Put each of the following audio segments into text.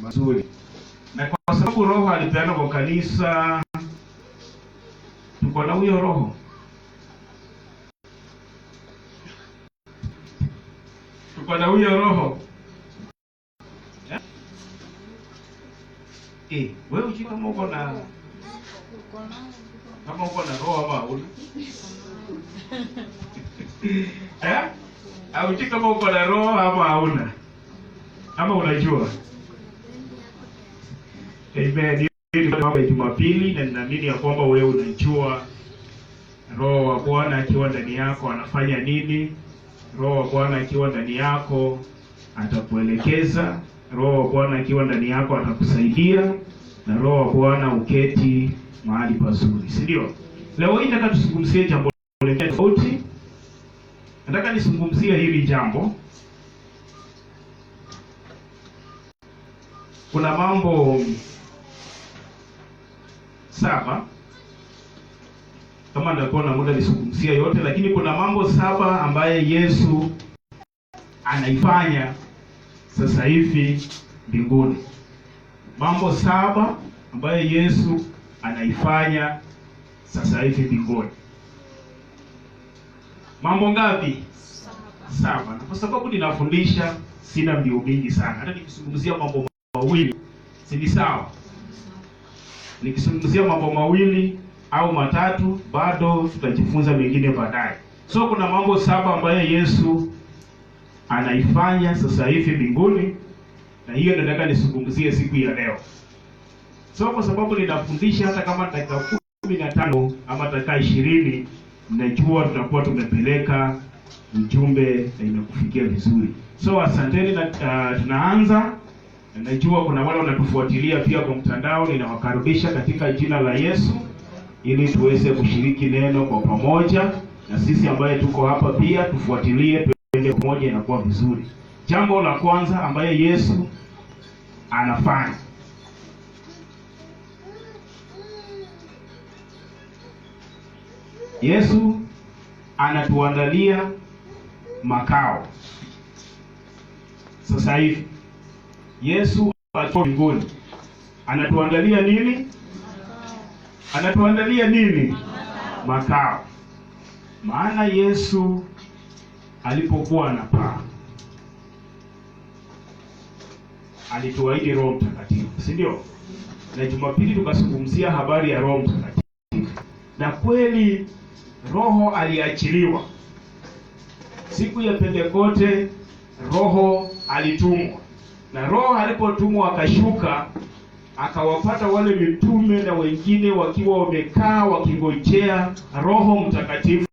Mazuri. Na kwa sababu Roho alipeana kwa kanisa, tuko na huyo Roho. Tuko na huyo Roho. Eh? Eh, wewe uchi kama uko na roho ama huna? Eh? Hauji kama uko na roho ama hauna? Ama unajua? Amen. Hii ni mambo ya Jumapili na ninaamini ya kwamba wewe unajua Roho wa Bwana akiwa ndani yako anafanya nini. Roho wa Bwana akiwa ndani yako atakuelekeza. Roho wa Bwana akiwa ndani yako atakusaidia, na Roho wa Bwana uketi mahali pazuri, si ndio? Leo hii nataka tuzungumzie jambo lingine tofauti. Nataka nizungumzie hili jambo. Kuna mambo 7, kama nitakuwa na muda nizungumzie yote, lakini kuna mambo 7 ambaye Yesu anaifanya sasa hivi mbinguni. Mambo 7 ambaye Yesu anaifanya sasa hivi mbinguni. Mambo ngapi? 7. Na kwa sababu ninafundisha sina mbio mingi sana. Hata nikizungumzia mambo mawili si ni sawa? Nikizungumzia mambo mawili au matatu bado tutajifunza mengine baadaye. So kuna mambo 7 ambayo Yesu anaifanya sasa hivi mbinguni, na hiyo ndio nataka nizungumzie siku ya leo. So kwa sababu ninafundisha, hata kama dakika 15 ama dakika 20, najua tutakuwa tumepeleka ujumbe na imekufikia vizuri. So asanteni na tunaanza. Najua kuna wale wanatufuatilia pia kwa mtandao, ninawakaribisha katika jina la Yesu ili tuweze kushiriki neno kwa pamoja, na sisi ambaye tuko hapa pia tufuatilie, tuende pamoja, inakuwa vizuri. Jambo la kwanza ambaye Yesu anafanya, Yesu anatuandalia makao. Sasa hivi Yesu akiwa mbinguni anatuandalia nini? Anatuandalia nini? Makao. Maana Yesu alipokuwa anapaa alituahidi Roho Mtakatifu, si ndio? Na Jumapili tukazungumzia habari ya Roho Mtakatifu, na kweli Roho aliachiliwa siku ya Pentekote. Roho alitumwa, na Roho alipotumwa akashuka akawapata wale mitume na wengine wakiwa wamekaa wakingojea Roho Mtakatifu.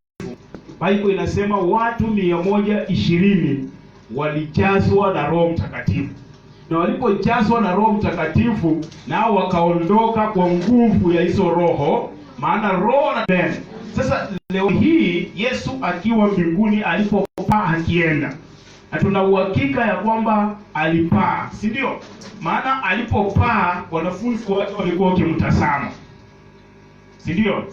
Bible inasema watu 120 walijazwa na Roho Mtakatifu, na walipojazwa na Roho Mtakatifu nao wakaondoka kwa nguvu ya hizo roho, maana roho na tena. Sasa leo hii Yesu akiwa mbinguni alipopaa akienda, na tuna uhakika ya kwamba alipaa, si ndio? Maana alipopaa wanafunzi wake walikuwa wakimtazama, si ndio?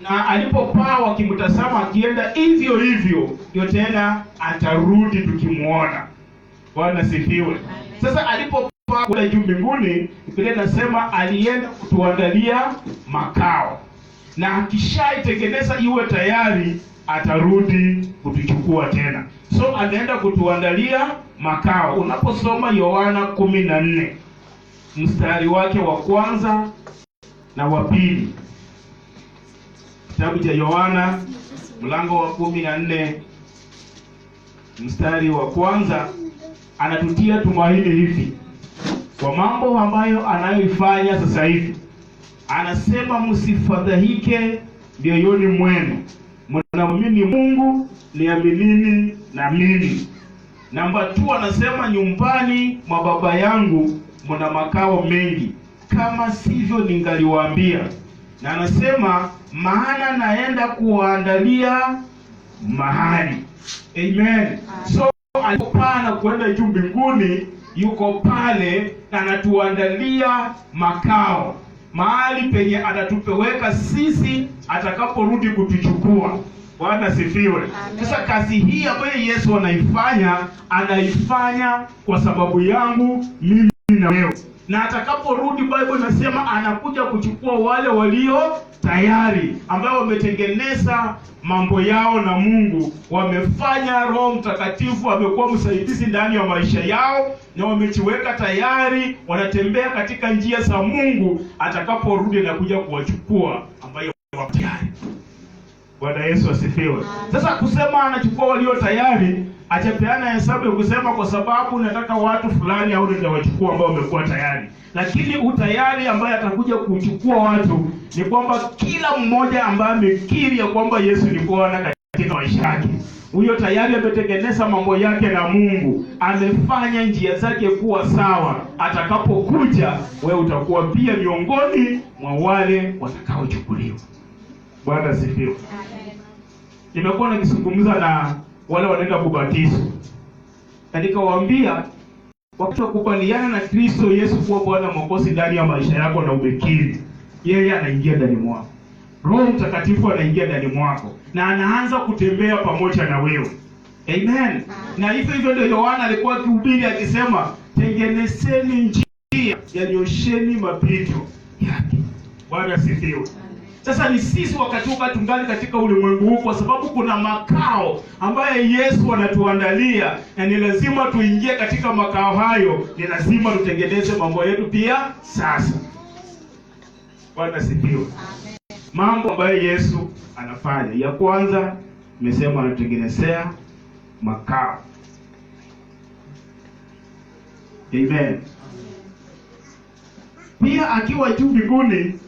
Na alipopaa wakimtazama akienda hivyo hivyo, ndio tena atarudi tukimuona. Bwana sifiwe. Sasa alipopaa kule juu mbinguni, Biblia inasema alienda kutuandalia makao, na akishaitengeneza iwe tayari atarudi kutuchukua tena. So anaenda kutuandalia makao. Unaposoma Yohana 14 mstari wake wa kwanza na wa pili, kitabu cha Yohana mlango wa 14 mstari wa kwanza, anatutia tumaini hivi kwa mambo ambayo anayoifanya sasa hivi. Anasema msifadhaike mioyoni mwenu, mnaamini Mungu, niaminini na mimi. Namba 2 anasema nyumbani mwa Baba yangu mna makao mengi, kama sivyo ningaliwaambia. Na anasema maana naenda kuwaandalia mahali. Amen. So alipopaa na kuenda juu mbinguni, yuko pale na anatuandalia makao, mahali penye atatupeweka sisi atakaporudi kutuchukua. Bwana sifiwe. Sasa kazi hii ambayo Yesu anaifanya, anaifanya kwa sababu yangu mimi mimi na wewe. Na atakaporudi, Bible inasema anakuja kuchukua wale walio tayari, ambao wametengeneza mambo yao na Mungu, wamefanya Roho Mtakatifu amekuwa msaidizi ndani ya maisha yao, na wamejiweka tayari, wanatembea katika njia za Mungu. Atakaporudi anakuja kuwachukua ambayo wako tayari. Bwana Yesu asifiwe. Sasa kusema anachukua walio tayari, achapeana hesabu ya kusema kwa sababu nataka watu fulani au nitawachukua ambao wamekuwa tayari. Lakini utayari ambaye atakuja kuchukua watu ni kwamba kila mmoja ambaye amekiri ya kwamba Yesu ni Bwana katika maisha yake, huyo tayari ametengeneza mambo yake na Mungu, amefanya njia zake kuwa sawa. Atakapokuja wewe utakuwa pia miongoni mwa wale watakaochukuliwa. Bwana asifiwe. Nimekuwa nikizungumza na wale wanaenda kubatizwa, na nikawaambia wakati wa kukubaliana na Kristo Yesu kuwa Bwana Mwokozi ndani ya maisha yako na umekiri, yeye anaingia ndani mwako, Roho Mtakatifu anaingia ndani mwako na anaanza kutembea pamoja na wewe. Amen. Na hivyo hivyo ndio Yohana alikuwa akihubiri akisema, tengenezeni njia, yanyosheni mapito yake. Bwana asifiwe. Sasa ni sisi wakati huu tungali katika ulimwengu huu, kwa sababu kuna makao ambayo Yesu anatuandalia, na ni lazima tuingie katika makao hayo. Ni lazima tutengeneze mambo yetu pia sasa. Bwana asifiwe. Mambo ambayo Yesu anafanya, ya kwanza nimesema anatutengenezea makao. Amen. Pia akiwa juu mbinguni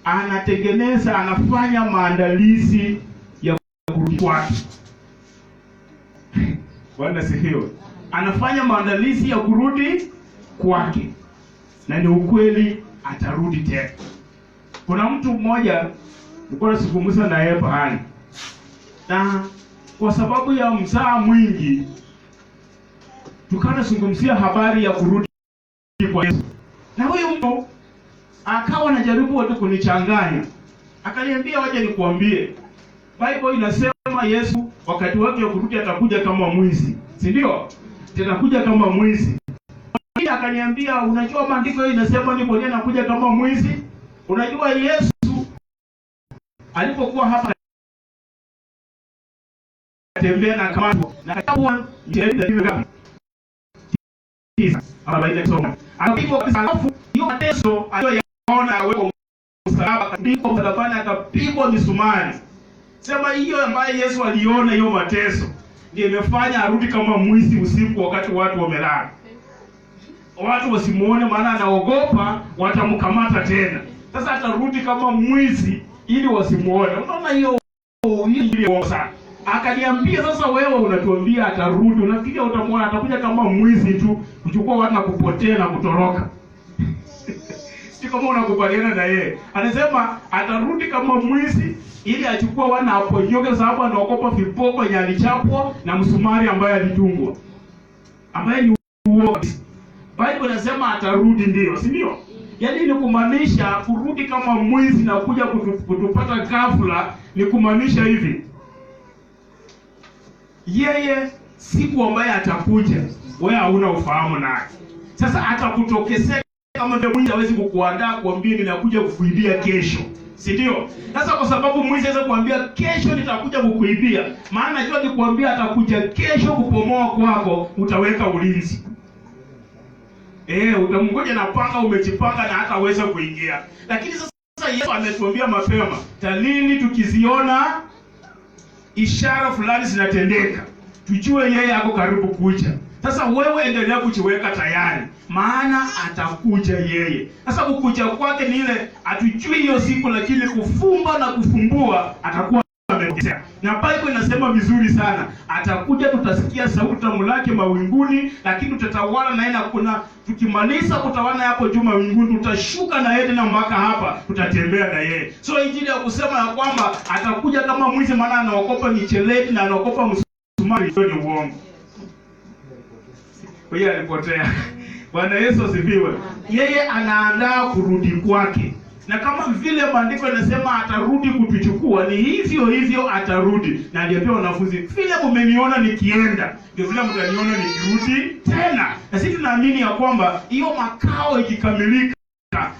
anatengeneza, anafanya maandalizi ya kurudi kwake. Bwana sifiwe. Anafanya maandalizi ya kurudi kwake, na ni ukweli atarudi tena. Kuna mtu mmoja nilikuwa nazungumza na yeye pahali, na kwa sababu ya mzaa mwingi tukanazungumzia habari ya kurudi kwa Yesu, na huyu mtu akawa anajaribu watu kunichanganya, akaniambia, waje nikuambie, Bible inasema Yesu wakati wake wa kurudi atakuja kama mwizi, si ndio? Tena kama mwizi. Akaniambia, unajua maandiko hiyo inasema ni kwa nini anakuja kama mwizi? Unajua Yesu alipokuwa hapa tembea na kama na kitabu 9:40 alafu hiyo mateso aliyoyaona wewe msalaba, akapigwa msalabani, akapigwa misumari. Sema hiyo ambaye Yesu aliona hiyo mateso ndiyo imefanya arudi kama mwizi usiku, wakati watu wamelala, watu wasimuone, maana anaogopa watamkamata tena. Sasa atarudi kama mwizi ili wasimuone. Unaona hiyo hiyo sana. Akaniambia, sasa wewe unatuambia atarudi, unafikiria utamuona? Atakuja kama mwizi tu kuchukua watu na kupotea na kutoroka. Si kama unakubaliana na yeye. Anasema atarudi kama mwizi ili achukue wana aponyoke, sababu anaogopa viboko yenye alichapwa na msumari ambaye alitungwa, ambaye ni uoga. Bible inasema atarudi, ndio, si ndio? Yaani ni kumaanisha kurudi kama mwizi na kuja kutupata ghafla, ni kumaanisha hivi, yeye siku ambaye atakuja wewe hauna ufahamu naye. Sasa atakutokezea kama ndio mwizi, hawezi kukuandaa kuambia ninakuja kukuibia kesho, si ndio? Sasa kwa sababu mwizi hawezi kuambia kesho nitakuja kukuibia, maana najua nikwambia atakuja kesho kupomoa kwako, utaweka ulinzi. Utamngoja na panga, umejipanga na hata uweze kuingia. Lakini sasa Yesu ametuambia mapema, dalili tukiziona ishara fulani zinatendeka, tujue yeye ako karibu kuja. Sasa wewe endelea kujiweka tayari, maana atakuja yeye. Sasa kukuja kwake ni ile hatujui hiyo siku, lakini kufumba na kufumbua atakuwa amekosea. Na Bible inasema vizuri sana, atakuja, tutasikia sauti tamulake mawinguni, lakini tutatawala naye, na kuna tukimaliza kutawala hapo juu mawinguni, tutashuka na yeye tena mpaka hapa, tutatembea na yeye. So injili ya kusema ya kwamba atakuja kama mwizi, maana anaogopa micheledi na anaogopa msumari, hiyo ni uongo. Yeye alipotea. Bwana Yesu asifiwe. Yeye anaandaa kurudi kwake. Na kama vile maandiko yanasema atarudi kutuchukua, ni hivyo hivyo atarudi. Na aliambia wanafunzi, vile mmeniona nikienda, ndio vile mtaniona nikirudi tena. Na sisi tunaamini ya kwamba hiyo makao ikikamilika,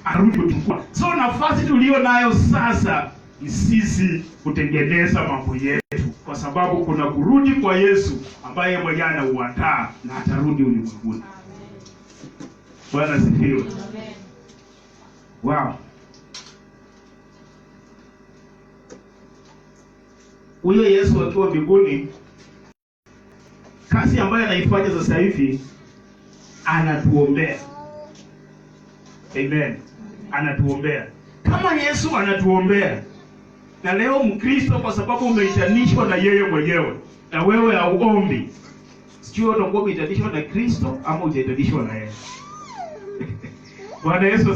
arudi kutuchukua. So nafasi tuliyo nayo sasa ni sisi kutengeneza mambo yetu, kwa sababu kuna kurudi kwa Yesu ambaye mwenyewe anauandaa na atarudi ulimwenguni. Bwana asifiwe. Wow. Huyo Yesu akiwa mbinguni, kazi ambayo anaifanya sasa hivi, anatuombea. Amen. Anatuombea. Kama Yesu anatuombea, na leo Mkristo, kwa sababu umeitanishwa na yeye mwenyewe na wewe hauombi, sijui utakuwa umeitanishwa na Kristo ama hujaitanishwa na yeye. Bwana Yesu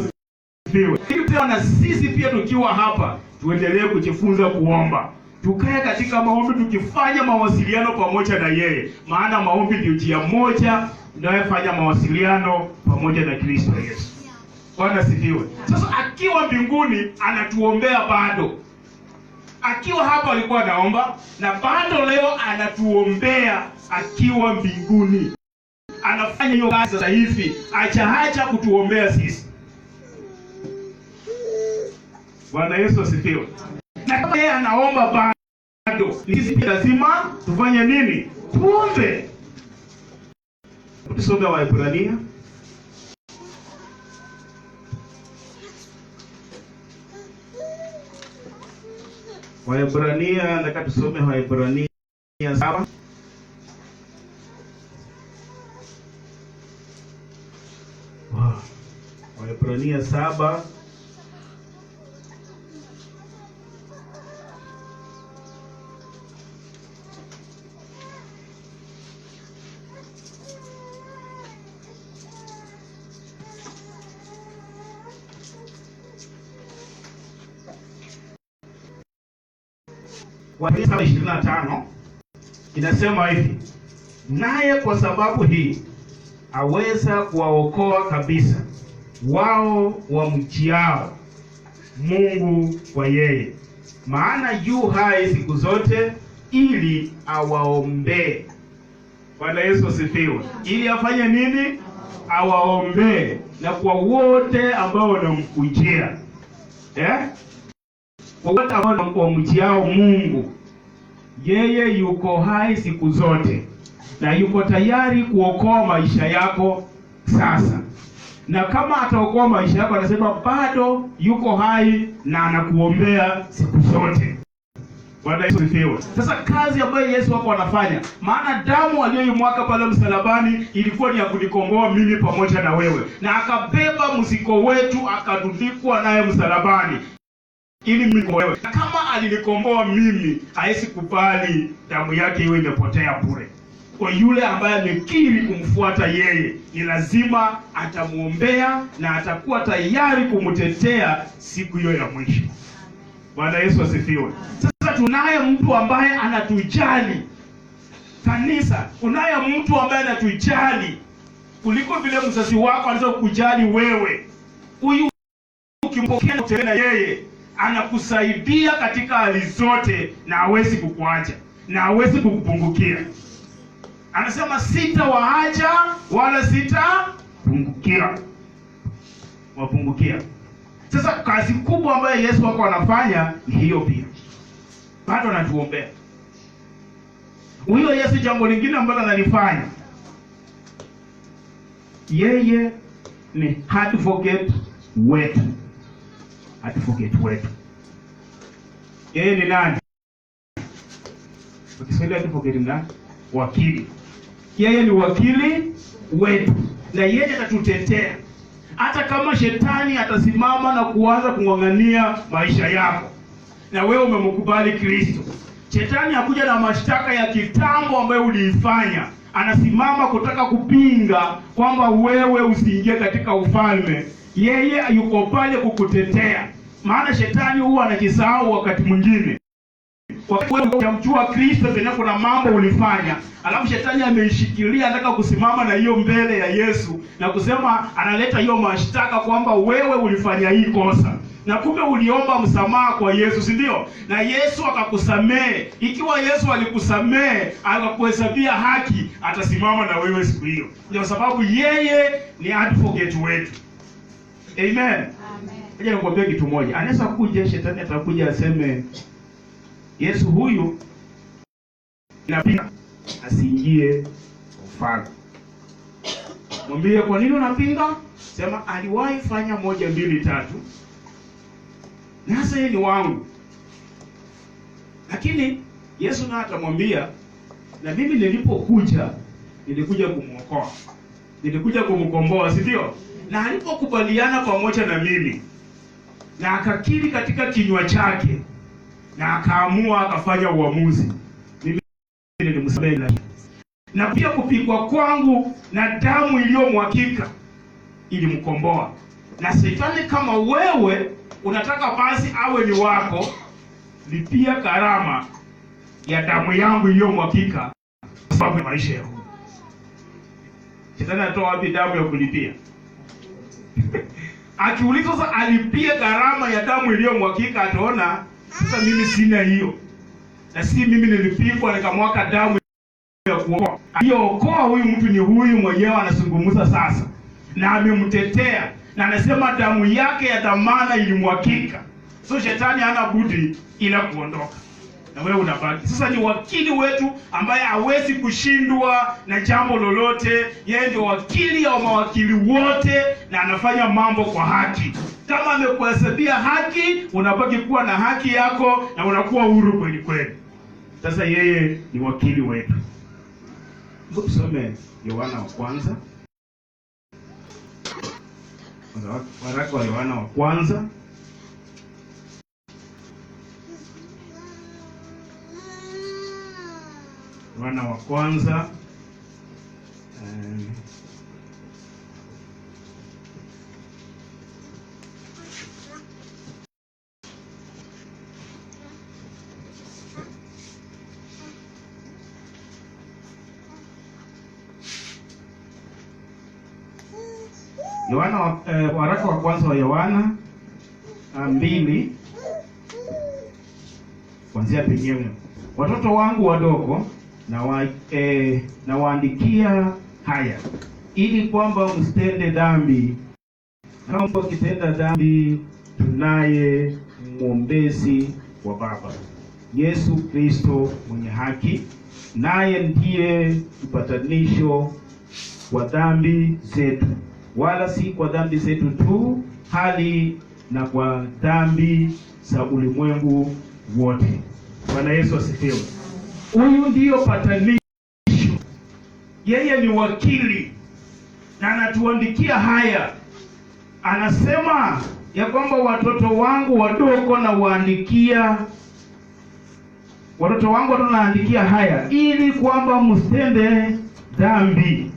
asifiwe. Na sisi pia tukiwa hapa tuendelee kujifunza kuomba, tukae katika maombi tukifanya mawasiliano pamoja na yeye, maana maombi ndio njia moja inayofanya mawasiliano pamoja na Kristo Yesu. Bwana asifiwe. Sasa akiwa mbinguni anatuombea bado, akiwa hapa alikuwa anaomba na bado leo anatuombea akiwa mbinguni. Anafanya hiyo kazi sasa hivi, acha kutuombea sisi. Bwana Yesu asifiwe. Na kama yeye anaomba bado, sisi lazima tufanye nini? Tuombe. Tusome Waebrania Waebrania, nataka tusome Waebrania 7. Waebrania 7 Waebrania 7:25 inasema hivi: naye kwa sababu hii aweza kuwaokoa kabisa wao wamjiao Mungu kwa yeye, maana yu hai siku zote ili awaombee. Bwana Yesu asifiwe. Ili afanye nini? Awaombee, na kwa wote ambao wanamkujia, kwa wote ambao wamjiao Mungu, yeye yuko hai siku zote na yuko tayari kuokoa maisha yako sasa. Na kama ataokoa maisha yako, anasema bado yuko hai na anakuombea siku zote. Bwana Yesu asifiwe. Sasa kazi ambayo Yesu hapo anafanya, maana damu aliyoimwaga pale msalabani ilikuwa ni ya kunikomboa mimi pamoja na wewe, na akabeba mzigo wetu akatundikwa naye msalabani ili mimi nikombolewe. Kama alinikomboa mimi, haisi kubali damu yake iwe imepotea bure. Kwa yule ambaye amekiri kumfuata yeye, ni lazima atamuombea na atakuwa tayari kumtetea siku hiyo ya mwisho. Bwana Yesu asifiwe. Sasa tunaye mtu ambaye anatujali. Kanisa, unaye mtu ambaye anatujali kuliko vile mzazi wako anaweza kukujali wewe. Huyu ukimpokea na kutembea na yeye, anakusaidia katika hali zote na hawezi kukuacha na hawezi kukupungukia. Anasema sitawaacha wala sitapungukia. Wapungukia. Sasa kazi kubwa ambayo Yesu wako anafanya ni hiyo pia. Bado anatuombea. Huyo Yesu, jambo lingine ambalo analifanya, yeye ni advocate wetu. Advocate wetu. Yeye ni nani? Kwa Kiswahili advocate ni nani? Wakili. Yeye ni wakili wetu na yeye atatutetea. Hata kama shetani atasimama na kuanza kung'ang'ania maisha yako, na wewe umemkubali Kristo, shetani hakuja na mashtaka ya kitambo ambayo uliifanya. Anasimama kutaka kupinga kwamba wewe usiingie katika ufalme. Yeye yuko pale kukutetea. Maana shetani huwa anajisahau wakati mwingine. Wakati wewe hujamjua Kristo, tena kuna mambo ulifanya, alafu shetani ameishikilia, anataka kusimama na hiyo mbele ya Yesu na kusema, analeta hiyo mashtaka kwamba wewe ulifanya hii kosa. Na kumbe uliomba msamaha kwa Yesu, si ndio? Na Yesu akakusamehe. Ikiwa Yesu alikusamehe akakuhesabia haki, atasimama na wewe siku hiyo, kwa sababu yeye ni advocate wetu. Amen. Amen. Ngoja nikwambie kitu moja. Anaweza kuja shetani, atakuja aseme Yesu huyu inapinga asiingie ufalme. Mwambie kwa nini unapinga? Sema aliwahi fanya 1, 2, 3. Na sasa yeye ni wangu. Lakini Yesu naye atamwambia, na mimi nilipokuja nilikuja kumuokoa. Nilikuja kumkomboa, si ndio? Na alipokubaliana pamoja na mimi na akakiri katika kinywa chake na akaamua akafanya uamuzi, mimi nilimsamehe. Na pia kupigwa kwangu na damu iliyomwagika ilimkomboa. Na shetani, kama wewe unataka basi awe ni wako, lipia gharama ya damu yangu iliyomwagika kwa sababu ya maisha ya huyu. Shetani anatoa wapi damu ya kulipia? Akiulizwa sasa alipie gharama ya damu iliyomwagika, ataona sasa mimi sina hiyo, na si mimi nilipigwa nikamwaka damu ya kuokoa. Aliyookoa huyu mtu ni huyu mwenyewe anazungumza sasa, na amemtetea na anasema damu yake ya dhamana ilimwagika. So shetani hana budi ila kuondoka, na wewe unabaki. Sasa ni wakili wetu ambaye hawezi kushindwa na jambo lolote. Yeye ndio wakili wa mawakili wote, na anafanya mambo kwa haki. Kama amekuhesabia haki, unabaki kuwa na haki yako na unakuwa huru kweli kweli. Sasa yeye ni wakili wetu. Hebu tusome Yohana wa kwanza, waraka wa Yohana wa kwanza Yohana wa kwanza Yohana waraka wa kwanza wa Yohana 2 kuanzia penyewe. Watoto wangu wadogo nawaandikia haya ili kwamba msitende dhambi. Kama mtu akitenda dhambi, tunaye mwombezi wa Baba, Yesu Kristo mwenye haki, naye ndiye mpatanisho wa dhambi zetu, wala si kwa dhambi zetu tu, hali na kwa dhambi za ulimwengu wote. Bwana Yesu asifiwe. Huyu ndiyo patanisho, yeye ni wakili na anatuandikia haya. Anasema ya kwamba watoto wangu wadogo nawaandikia, watoto wangu wadogo naandikia haya ili kwamba msitende dhambi.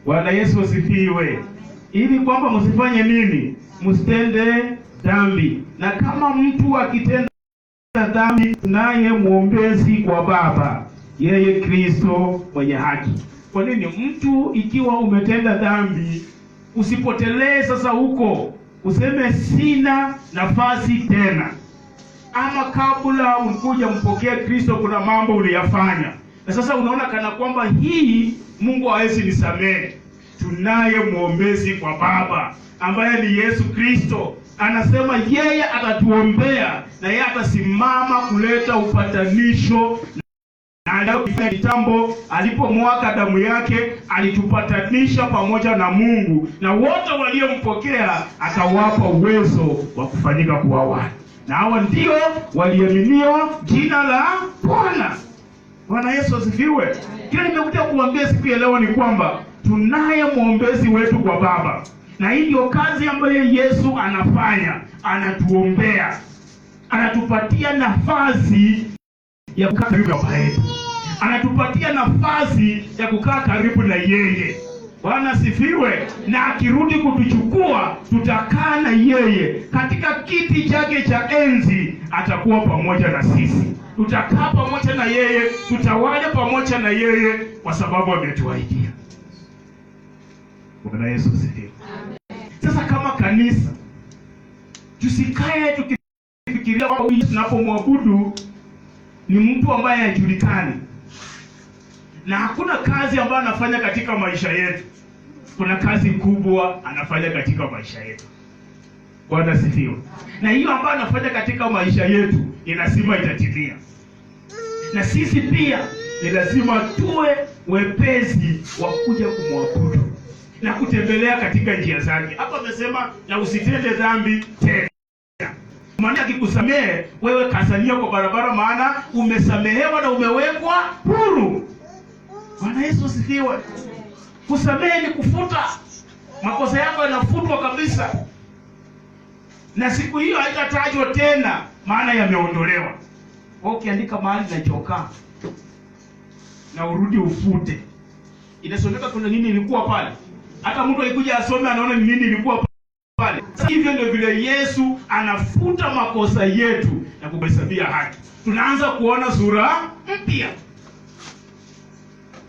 Bwana Yesu asifiwe. Ili kwamba msifanye nini? Msitende dhambi. Na kama mtu akitenda dhambi, naye mwombezi kwa Baba, yeye Kristo mwenye haki. Kwa nini? Mtu ikiwa umetenda dhambi, usipotelee sasa huko useme sina nafasi tena. Ama kabla ulikuja mpokee Kristo, kuna mambo uliyafanya na sasa unaona kana kwamba hii Mungu hawezi nisamehe. Tunaye mwombezi kwa Baba ambaye ni Yesu Kristo. Anasema yeye atatuombea na yeye atasimama kuleta upatanisho. Na kitambo alipomwaga damu yake alitupatanisha pamoja na Mungu, na wote waliompokea akawapa uwezo wa kufanyika kuwa wana, na hawa ndio waliaminiwa jina la Bwana. Bwana Yesu asifiwe. Kile nimekuja kuambia siku ya leo ni kwamba tunaye mwombezi wetu kwa Baba, na hii ndio kazi ambayo Yesu anafanya. Anatuombea, anatupatia nafasi ya kukaa karibu na Baba yetu, anatupatia nafasi ya kukaa karibu na yeye. Bwana asifiwe. Na akirudi kutuchukua, tutakaa na yeye katika kiti chake cha enzi, atakuwa pamoja na sisi, tutakaa pamoja na yeye, tutawale pamoja na yeye, kwa sababu ametuahidia. Bwana Yesu asifiwe. Sasa kama kanisa Tusikae tukifikiria kwamba huyu tunapomwabudu ni mtu ambaye hajulikani na hakuna kazi ambayo anafanya katika maisha yetu. Kuna kazi kubwa anafanya katika maisha yetu. Bwana sifiwe. Na hiyo ambayo anafanya katika maisha yetu ni lazima itatimia, na sisi pia ni lazima tuwe wepesi wa kuja kumwabudu na kutembelea katika njia zake. Hapa amesema na usitende dhambi tena. Maana akikusamehe wewe, kazania kwa barabara, maana umesamehewa na umewekwa huru. Bwana Yesu asifiwe. Kusamehe ni kufuta makosa yako, yanafutwa kabisa, na siku hiyo haitatajwa tena, maana yameondolewa. Wewe ukiandika mahali na chokaa na urudi ufute, inasomeka kuna nini ilikuwa pale. Hata mtu akikuja asome anaona ni nini ilikuwa pale. Hivyo ndio vile Yesu anafuta makosa yetu na kuhesabia haki. Tunaanza kuona sura mpya.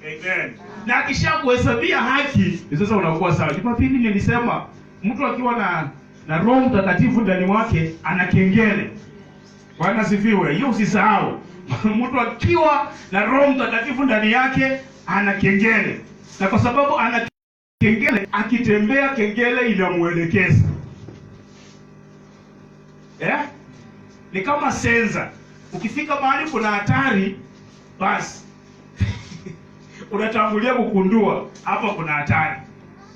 Amen. Na akisha kuhesabia haki, sasa unakuwa sawa. Jumapili nilisema mtu akiwa na Roho Mtakatifu ndani mwake ana kengele. Bwana sifiwe. Hiyo usisahau. Mtu akiwa na Roho Mtakatifu ndani yake ana kengele, na kwa sababu ana kengele, akitembea kengele inamuelekeza. Eh? Ni kama sensa. Ukifika mahali kuna hatari, basi unatangulia kugundua hapa kuna hatari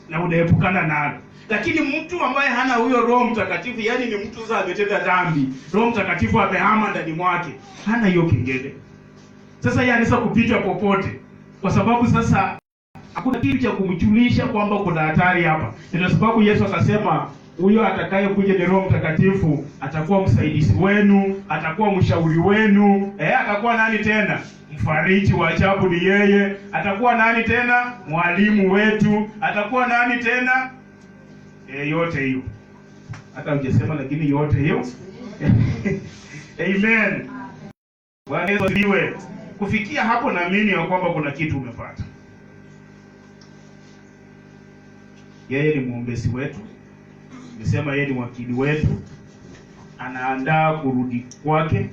na unaepukana nalo. Lakini mtu ambaye hana huyo Roho Mtakatifu, yani ni mtu sasa ametenda dhambi, Roho Mtakatifu amehama ndani mwake, hana hiyo kengele. Sasa yeye anaweza kupita popote, kwa sababu sasa hakuna kitu cha kumjulisha kwamba kuna hatari hapa. Ndio sababu Yesu akasema huyo atakayekuja ni Roho Mtakatifu atakuwa msaidizi wenu, atakuwa mshauri wenu, atakuwa nani tena? Mfariji wa ajabu ni yeye. Atakuwa nani tena? Mwalimu wetu. Atakuwa nani tena? Yote hiyo hata hujasema, lakini yote hiyo. Amen. Bwana Yesu asifiwe. Kufikia hapo, naamini ya kwamba kuna kitu umepata. Yeye ni mwombezi wetu, nimesema yeye ni wakili wetu, anaandaa kurudi kwake,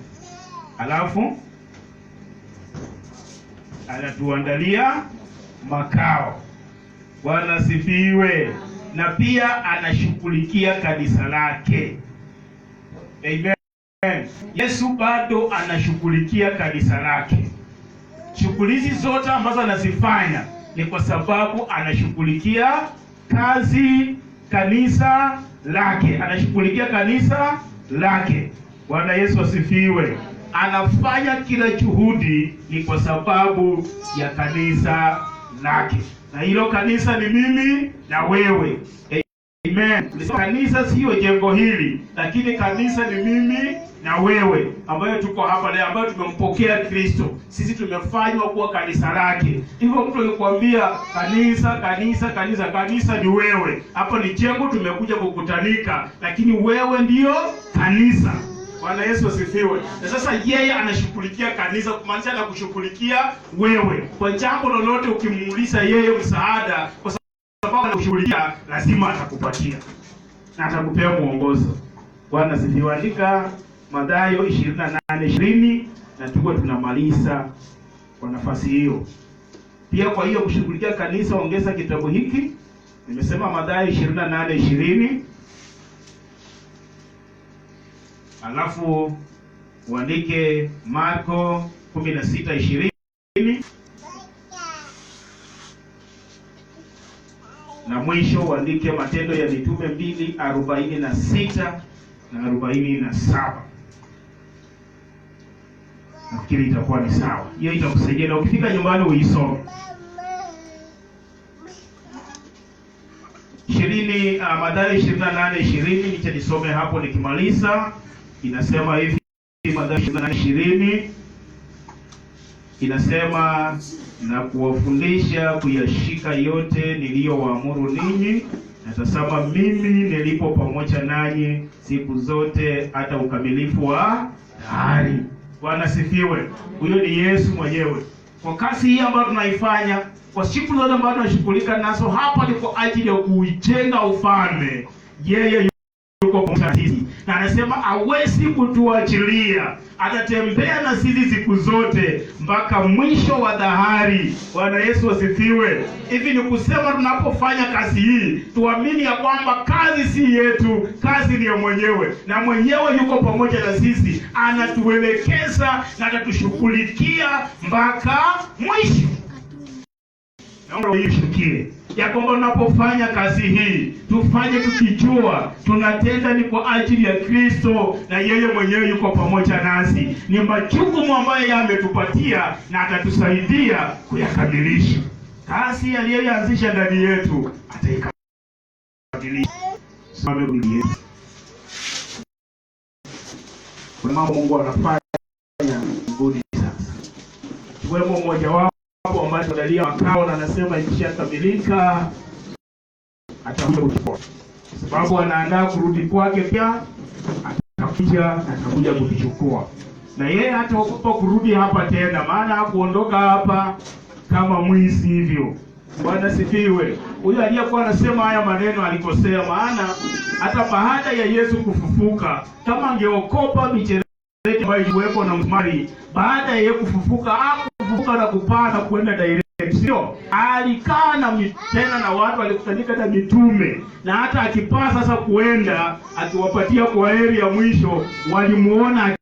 alafu anatuandalia makao. Bwana sifiwe. Na pia anashughulikia kanisa lake. Amen. Yesu bado anashughulikia kanisa lake. Shughuli hizi zote ambazo anazifanya ni kwa sababu anashughulikia kazi kanisa lake, anashughulikia kanisa lake. Bwana Yesu asifiwe. Anafanya kila juhudi ni kwa sababu ya kanisa lake, na hilo kanisa ni mimi na wewe. Amen. Kanisa siyo jengo hili, lakini kanisa ni mimi na wewe ambayo tuko hapa leo, ambayo tumempokea Kristo. Sisi tumefanywa kuwa kanisa lake. Hivyo mtu akikwambia kanisa, kanisa, kanisa, kanisa ni wewe. Hapo ni jengo tumekuja kukutanika, lakini wewe ndiyo kanisa. Bwana Yesu asifiwe. Na sasa yeye anashughulikia kanisa, kumaanisha anakushughulikia wewe kwa jambo lolote. Ukimuuliza yeye msaada, kwa sababu anakushughulikia, lazima atakupatia na atakupea mwongozo. Bwana asifiwe. Andika Mathayo 28:20 na tuko tunamaliza kwa nafasi hiyo. Pia kwa hiyo kushughulikia kanisa, ongeza kitabu hiki. Nimesema Mathayo 28:20, alafu uandike Marko 16:20 na mwisho uandike Matendo ya Mitume 2:46 na 47. Nafikiri itakuwa ni sawa. Hiyo itakusaidia na ukifika nyumbani uisome. Mathayo 28:20, nicha nisome hapo nikimaliza. Inasema hivi, Mathayo 28:20 inasema, na kuwafundisha kuyashika yote niliyowaamuru ninyi, na tazama mimi nilipo pamoja nanyi siku zote hata ukamilifu wa dahari. Bwana sifiwe. Huyo ni Yesu mwenyewe. Kwa kazi hii ambayo tunaifanya, kwa siku zote ambazo tunashughulika nazo hapa, ni kwa ajili ya kuijenga ufalme. Yeye yuko pamoja na sisi, na anasema hawezi kutuachilia, atatembea na sisi siku zote mpaka mwisho wa dahari. Bwana Yesu asifiwe. Hivi ni kusema tunapofanya kazi hii tuamini ya kwamba kazi si yetu, kazi ni ya mwenyewe, na mwenyewe yuko pamoja na sisi, anatuelekeza na atatushughulikia mpaka mwisho. Naomba uishukie ya kwamba unapofanya kazi hii tufanye tukijua tunatenda ni kwa ajili ya Kristo na yeye mwenyewe yuko pamoja nasi. Ni majukumu ambayo yeye ametupatia na atatusaidia kuyakamilisha. Kazi aliyoianzisha ndani yetu ataikamilisha. Simame kulie. Kuna mambo Mungu anafanya mbinguni sasa, ikiwemo mmoja wao ambaye tunalia makao na anasema ikishakamilika atakuja kuchukua, kwa sababu anaandaa kurudi kwake, pia atakuja na atakuja kutuchukua, na yeye hataogopa kurudi hapa tena, maana hakuondoka hapa kama mwizi hivyo. Bwana sifiwe. Huyo aliyekuwa anasema haya maneno alikosea, maana hata baada ya Yesu kufufuka, kama angeokopa michereki ambayo iliwekwa na msumari, baada ya yeye kufufuka hakufufuka na kupaa na kuenda direct, sio? Alikaa na tena na watu, alikusanyika na mitume, na hata akipaa sasa kuenda, akiwapatia kwa heri ya mwisho, walimuona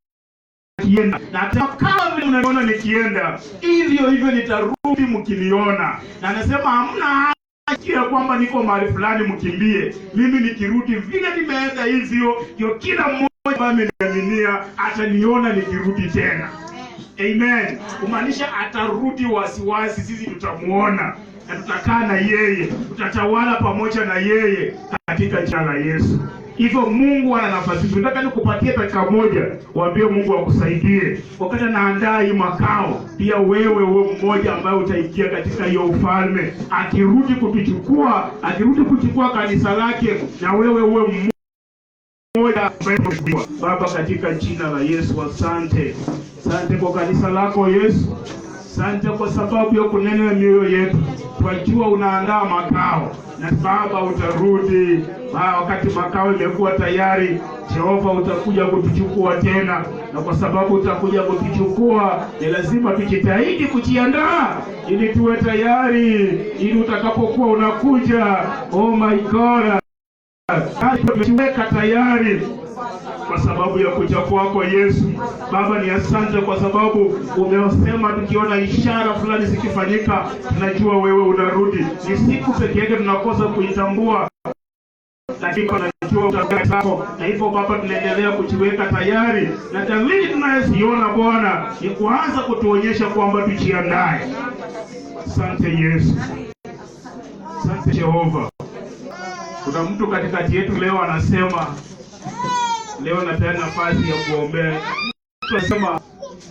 akienda, na akasema kama vile mnaniona nikienda, hivyo hivyo nitarudi mkiniona. Na anasema hamna haja ya kwamba niko mahali fulani mkimbie, mimi nikirudi vile nimeenda hivyo, ndio kila mmoja ambaye ameniaminia ataniona nikirudi tena. Amen. Kumaanisha atarudi wasiwasi, sisi tutamuona na tutakaa na yeye, tutatawala pamoja na yeye katika jina la Yesu. Hivyo Mungu ana nafasi. Nataka nikupatie dakika moja, waambie Mungu akusaidie wakati anaandaa hii makao. Pia wewe uwe mmoja ambaye utaingia katika hiyo ufalme, akirudi kutuchukua, akirudi kuchukua kanisa lake, na wewe uwe mmoja. Baba, katika jina la Yesu, asante. Asante kwa kanisa lako Yesu. Asante kwa sababu ya kunena mioyo yetu. Twajua unaandaa makao na Baba utarudi. Wakati makao imekuwa tayari, Jehova utakuja kutuchukua tena, na kwa sababu utakuja kutuchukua, ni lazima tujitahidi kujiandaa ili tuwe tayari, ili utakapokuwa unakuja, oh my God, tumejiweka tayari kwa sababu ya kuja kwako Yesu. Baba, ni asante kwa sababu umesema tukiona ishara fulani zikifanyika tunajua wewe unarudi. Ni siku peke yake tunakosa kuitambua, lakini tunajua utakuja. Na hivyo Baba, tunaendelea kujiweka tayari, na dalili tunayoziona Bwana ni kuanza kutuonyesha kwamba tujiandae. Asante Yesu, asante Jehova. Kuna mtu katikati yetu leo anasema, leo napeana nafasi ya kuombea. Mtu anasema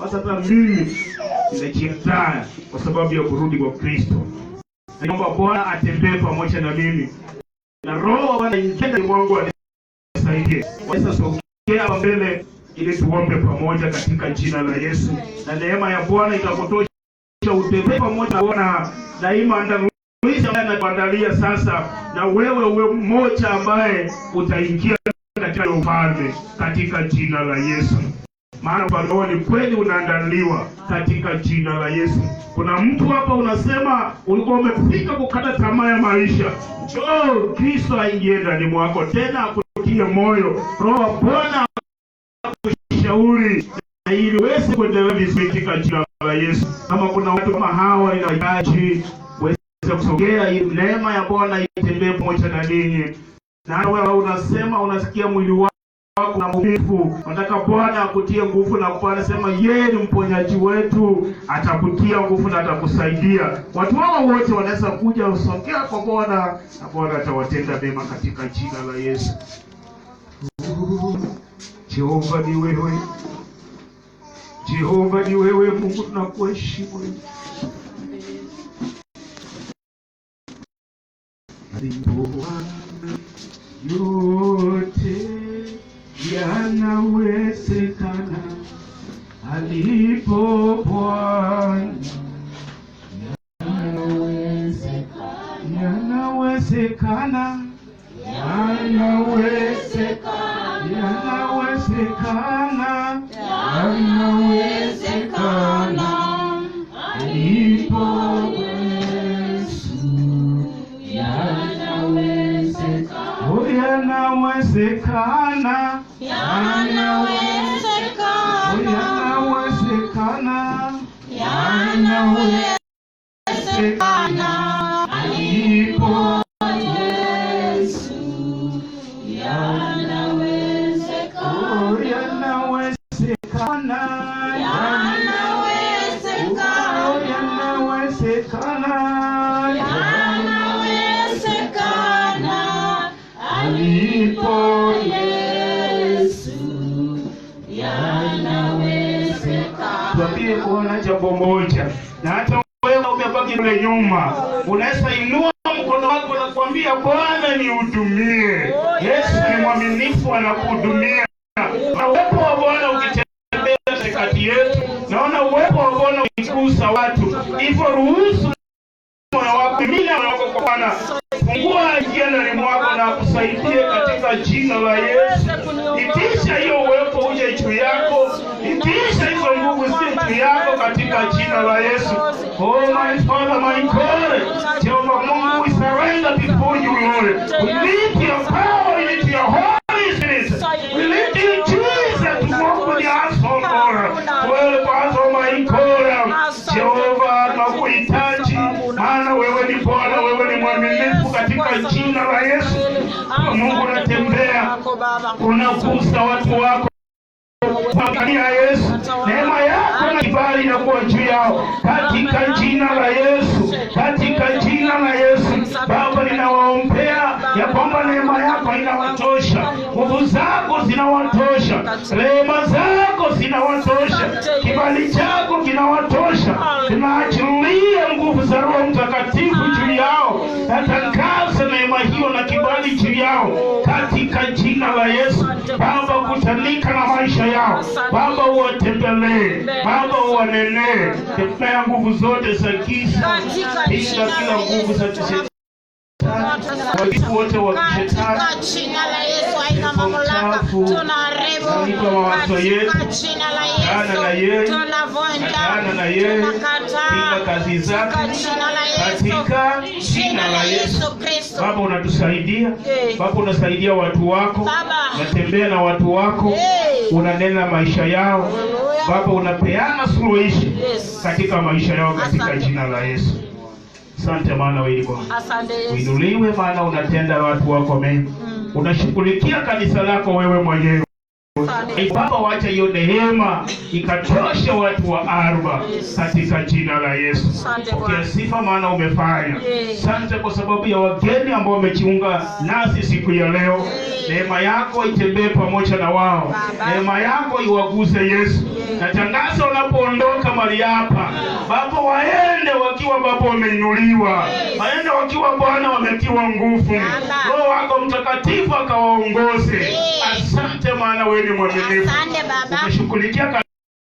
basi hata mimi ninajiandaa kwa sababu ya kurudi kwa Kristo. Naomba Bwana atembee pamoja na mimi na Roho wa Bwana ingie ndani mwangu anisaidie. Sasa sogea hapa mbele ili tuombe pamoja katika jina la Yesu, na neema ya Bwana itakutosha utembee pamoja na Bwana daima anatuandalia sasa, na wewe uwe mmoja ambaye utaingia katika ufalme katika jina la Yesu. Maana ufalme ni kweli unaandaliwa katika jina la Yesu. Kuna mtu hapa unasema ulikuwa umefika kukata tamaa ya maisha, njoo Kristo aingie ndani mwako tena akutie moyo. Roho wa Bwana akushauri na ili uweze kuendelea vizuri katika jina la Yesu. Kama kuna watu kama hawa, ninahitaji kusogea ili neema ya Bwana itembee pamoja na ninyi. Na wewe unasema unasikia mwili wako na maumivu, unataka Bwana akutie nguvu, na Bwana anasema yeye ni mponyaji wetu, atakutia nguvu na atakusaidia. Watu hawa wote wanaweza kuja usogea kwa Bwana na Bwana atawatenda mema katika jina la Yesu. Jehova ni wewe, Jehova ni wewe Mungu, tunakuheshimu. Yote yanawezekana alipo Bwana, yanawezekana, yanawezekana. Yanawezekana, yanawezekana alipo Yesu. Yanawezekana. Oh, yanawezekana, oh, Yanawezekana. yanawezekana, Yanawezekana. alipo Yesu. Yanawezekana. Oh, yanawezekana, oh, Yanawezekana. yanawezekana, Yanawezekana. alipo Yesu. Yanawezekana. Tuambie Bwana jambo moja, na hata wewe umebaki kule nyuma, unaweza inua mkono wako na kuambia, Bwana nihudumie. Yesu ni mwaminifu, anakuhudumia. Na uwepo wa Bwana ukitembea katikati yetu, naona uwepo wa Bwana ukigusa watu. Hivyo ruhusu moyo wako, mimina moyo wako kwa Bwana. Fungua njia ndani mwako na akusaidie katika jina la Yesu. Itisha hiyo uwepo uje juu yako, itisha hizo nguvu zije juu yako katika jina la Yesu. Oh my Father, my God, Jehovah Mungu, we surrender before you, Lord. We need your power, we need your Holy Spirit. We need you, Jesus, to walk with us, oh God. Help us, oh my God. Jehova, tunakuhitaji, maana wewe ni Bwana, wewe ni mwaminifu katika jina la Yesu. Mungu, unatembea, unagusa watu wako ya Yesu, neema yako na kibali inakuwa juu yao katika jina la Yesu, katika jina la Yesu. Baba, ninawaombea ya kwamba neema yako inawatosha, nguvu zako zinawatosha, rehema zako zinawatosha, kibali chako kinawatosha. Tunaachilia nguvu za Roho Mtakatifu juu yao, natangaza neema hiyo na kibali juu yao katika jina la Yesu. Baba, kutanika na maisha yao Baba, uwatembelee Baba, uwanenee, kemea nguvu zote za giza, pinga kila nguvu za kishetani, waharibifu wote wa kishetani, Katika jina la Yesu haina Pepo mamlaka, mchafu, tunaharibu naita mawazo yetu, katika jina la Laana na yeye, Yesu, tunavunja, laana na yeye, pinga tunakataa kazi zake katika jina la Yesu, katika jina la Yesu. Kristo. Baba, unatusaidia. Yeah. Baba, unasaidia watu wako, Baba. unatembea na watu wako, Yeah. unanena maisha yao. Hallelujah. Baba, unapeana suluhisho Yes. katika maisha yao katika Asante. jina la Yesu. Asante maana wewe ni Bwana. Asante Yesu. Uinuliwe maana unatenda watu wako mema. Unashughulikia kanisa lako wewe mwenyewe. Asante. Baba, wacha hiyo neema ikatoshe watu wa Arba Yes. katika jina la Yesu. Asante Pokea Bwana. sifa maana umefanya. Yeah. Asante kwa sababu ya wageni ambao wamejiunga nasi siku ya leo. Neema yako itembee pamoja na wao. Baba. Neema yako iwaguse Yesu. Natangaza wanapoondoka mahali hapa, Baba, waende wakiwa Baba wameinuliwa, waende wakiwa Bwana wametiwa nguvu. Baba. Roho wako Mtakatifu akawaongoze. Asante maana wewe ni mwaminifu. Asante Baba. Umeshughulikia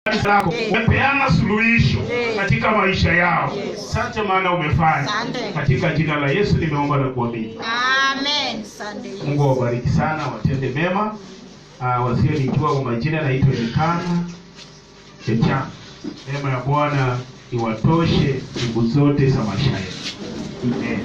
kanisa lako, umepeana suluhisho katika maisha yao. Asante maana umefanya. Asante. Katika jina la Yesu nimeomba na kuamini. Amen. Asante Yesu. Mungu awabariki sana, watende mema. Wasionijua kwa majina, naitwa Elikana Echa. Neema ya Bwana iwatoshe siku zote za maisha yetu. Amen.